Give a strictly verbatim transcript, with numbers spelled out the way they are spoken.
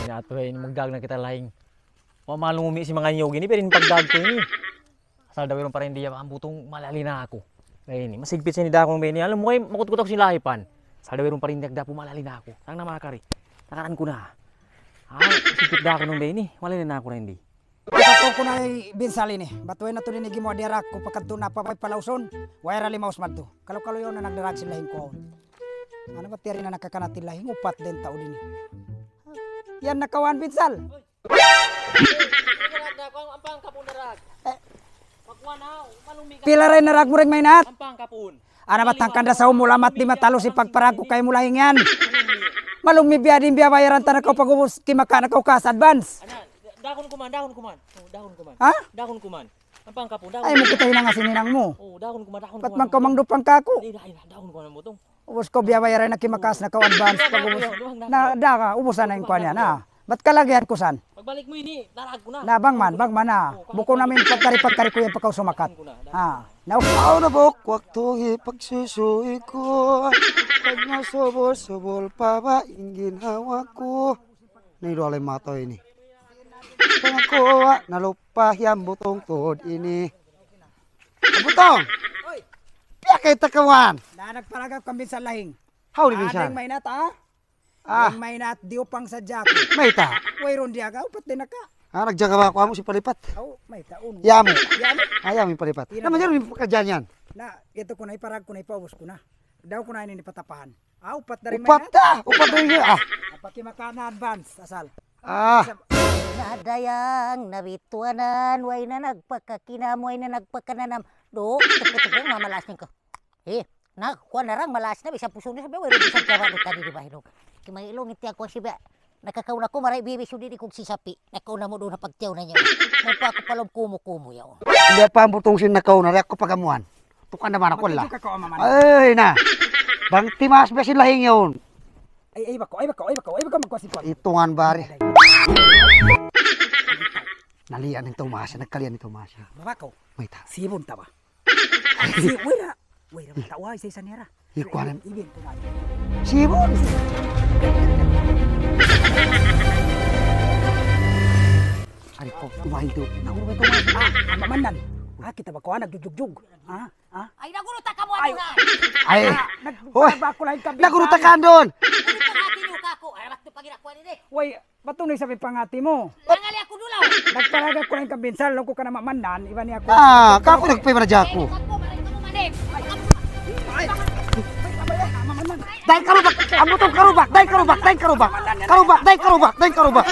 Ina' atu, eh, ini magdag na kita laing. Wa malungumi sin manga niyug ini, pero in pagdag ku ini. Asal daw wayruun pa rin diya, Butong, malali na aku. Ay, ini, masigpit sa ini daakun bini. Alam mu, ay, makutkut aku sin lahipan. Asal daw wayruun pa rin diya, Dapu, malali na aku. Tang na, makari. Takaran ku na. Ah, sigpit daakun bini. Malali na aku rin di. Ikaw ku na, Binsal, ini. Bat way na tuud ini gimuwa' diyara ku pakadtu na pa, pa, pa Lawson. Way ra limaus madtu. Kalu-kalu yaun na nagdarag sin lahing ku. Unu ba tiyari na nakakanat in lahing, upat da in tau ini. Yan na kawan, Binsal. Pila ra in narag mu dayng mainat? Ana, bat hangkan da sa umul amat di' matalus in pagparag ku kaymu lahing yan. Malungmi biya' diin biya' bayaran ta na kaw pag-ubus kimaka' na kaw kas advance. Ana, dahun ku man, dahun ku man. Oh, dahun ku man. Ha? Dahun ku man. Ampang kapun, dahun. Ay, mu kita hinanga sin hinang mu. Oh, dahun ku man, dahun ku man. Bat man kaw mangdupang kaku'? Ay, ay, dahun ku man, Butong. Ubus kaw biya' bayaran na kimakas na kaw advance pag-ubus. Na, da ka, ubusan na in kuwan yan, ha. Bat kalagihan ku san? Pagbalik mu ini, darag ku na. Na, bang man, bang man, ha. Bukun namin pagkari-pagkari ku yan pa kaw sumakat. Ha. Na, awn na bukwak tuhi pagsusuy ku. Pag nasubul-subul pa ba in ginhawa ku. Na, idu alay mata ini. Pangkuwa, nalupa hiyam Butong tuud ini. Butong! Oy! Piya kay takawan? Na, nagparagap kami sa lahing. How di minsan? Ading mainat, ha? Ah. Ading mainat, diupang sa jacket. Mayta'? Wayruun diyaga, upat din naka. Ah, nagjaga ba aku amu si palipat? Oh, mayta', unu. Yamu. Yamu. Ah, yamu in palipat. Ina. Na, manjari in pagkadyan yan. Na, ito ku na, iparag ku na, ipaubus ku na. Daw ku na ini patapahan. Ah, upat da in mainat. Upat da, upat da in, ah. Apa kimakan advance, asal. Ah. Nadayang nabituanan, way na nagpakakinam, way na nagpakananam. Do, tupu-tupu, mamalas niya ka. Eh, na, kuwan na rang, malas na, bisan puso niya, sabi, way na bisan kaya mano tadi di ba, ilong. Kimang ilong, iti ako, siya, nakakauna ko, maray, bibi, sudi, di kong sisapi. Nakauna mu duun ha pagtiyaw na niya. Mapa aku pa lawm kumu-kumu yaun. Hindi pa ang Butong sin nakauna, di' aku pagamuan. Tukan naman aku la. Matuju' ka ko, Mama. Ay, na. Bang timas ba sin lahing yaun? Ay, ay, bako, ay, bako, ay, bako, ay, bako, magkwasi ko. Itungan bari. Nalian in Tomas, nagkalian in Tomas. Baba ko. Mayta'? Sibun ta ba? Si, wala. Wala, wala. Tawa, isa-isa niya ra. Ikuan. Ibin ko na. Sibun. Ari ko, tumahin to. Naku, may tumahin. Ah, ang mamanan. Ah, kita ba ko, ah, nagjujugjug? Ah, ah. Ay, naguluta ka mo, ay, ano na? Ay. Ah, nag-, hoy, nagba-, ako lang yung kabinsan. Naguluta ka doon. Ano yung pangati niyo, kako? Ay, ba't yung panginakuha nila eh? Way, ba't yung isa may pangati mo? Nangali ako dulaw. Nagparaga ko lang yung kabinsan, lang ko ka na mamanan, iba niya ako. Ah, kako nagpimaraja ako. Ay, nagpaparaja ako, manik. Ay, ay, ay, ay, mamanan. Dahil karubak, ang butong karubak, dahil karubak, dahil karubak. Karubak, dahil karubak, dahil karubak.